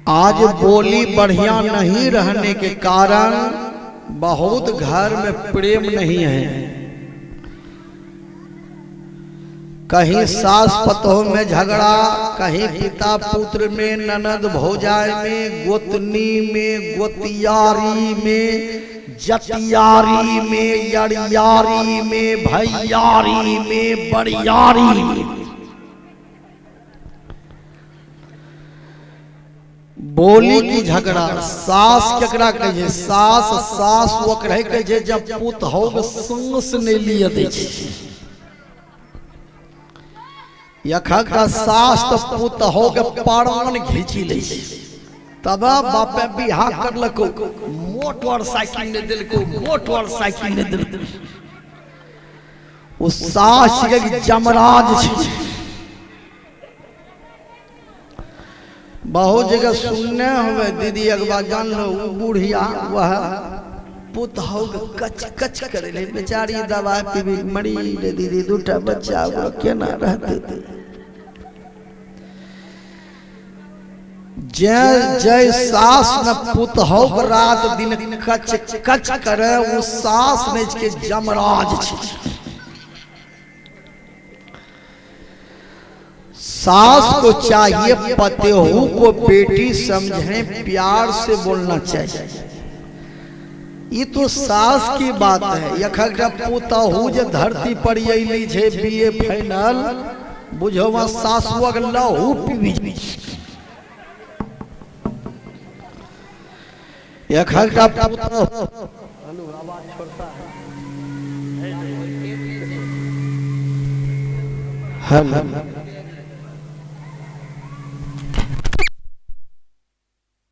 आज बोली बढ़िया नहीं रहने के कारण बहुत घर में प्रेम नहीं है। कहीं सास पतोह में झगड़ा, कहीं पिता पुत्र में, ननद भौजाई में, गोतनी में, गोतियारी में, जतियारी में, यड़ियारी में, भैयारी में, बड़ियारी में। बोली की झगड़ा। सास केकरा कहै छै? सास सास ओकरे कहै छै जब पुतहु सांस नहि लिअ दै छै। एखन सास तऽ पुतहु के प्राण घींची लै छै। तब बापे बियाह करलको, मोटर साइकिल नहि देलको, मोटर साइकिल नहि देलको। ओ सास के जमराज छै। बहुत जगह सुनने होबे दीदी, एक बार जान लो, उ बुढ़िया वह पुतहु के कच कच करे रहे, बेचारी दवाई पीबी मरी रे दीदी, दूटा बच्चा ओकरा केना रहते। जे जय सास न पुतहु के रात दिन कच कच करे, उ सास नहीं के जमराज छै। सास को चाहिए पतेहू को बेटी समझे, प्यार से बोलना चाहिए। ये तो सास की बात है। यखन पुतहू जे धरती पर अयली छै बीए फाइनल, बुझो वहाँ सासुअक लहू पीबी। यखन पुतहू हेलो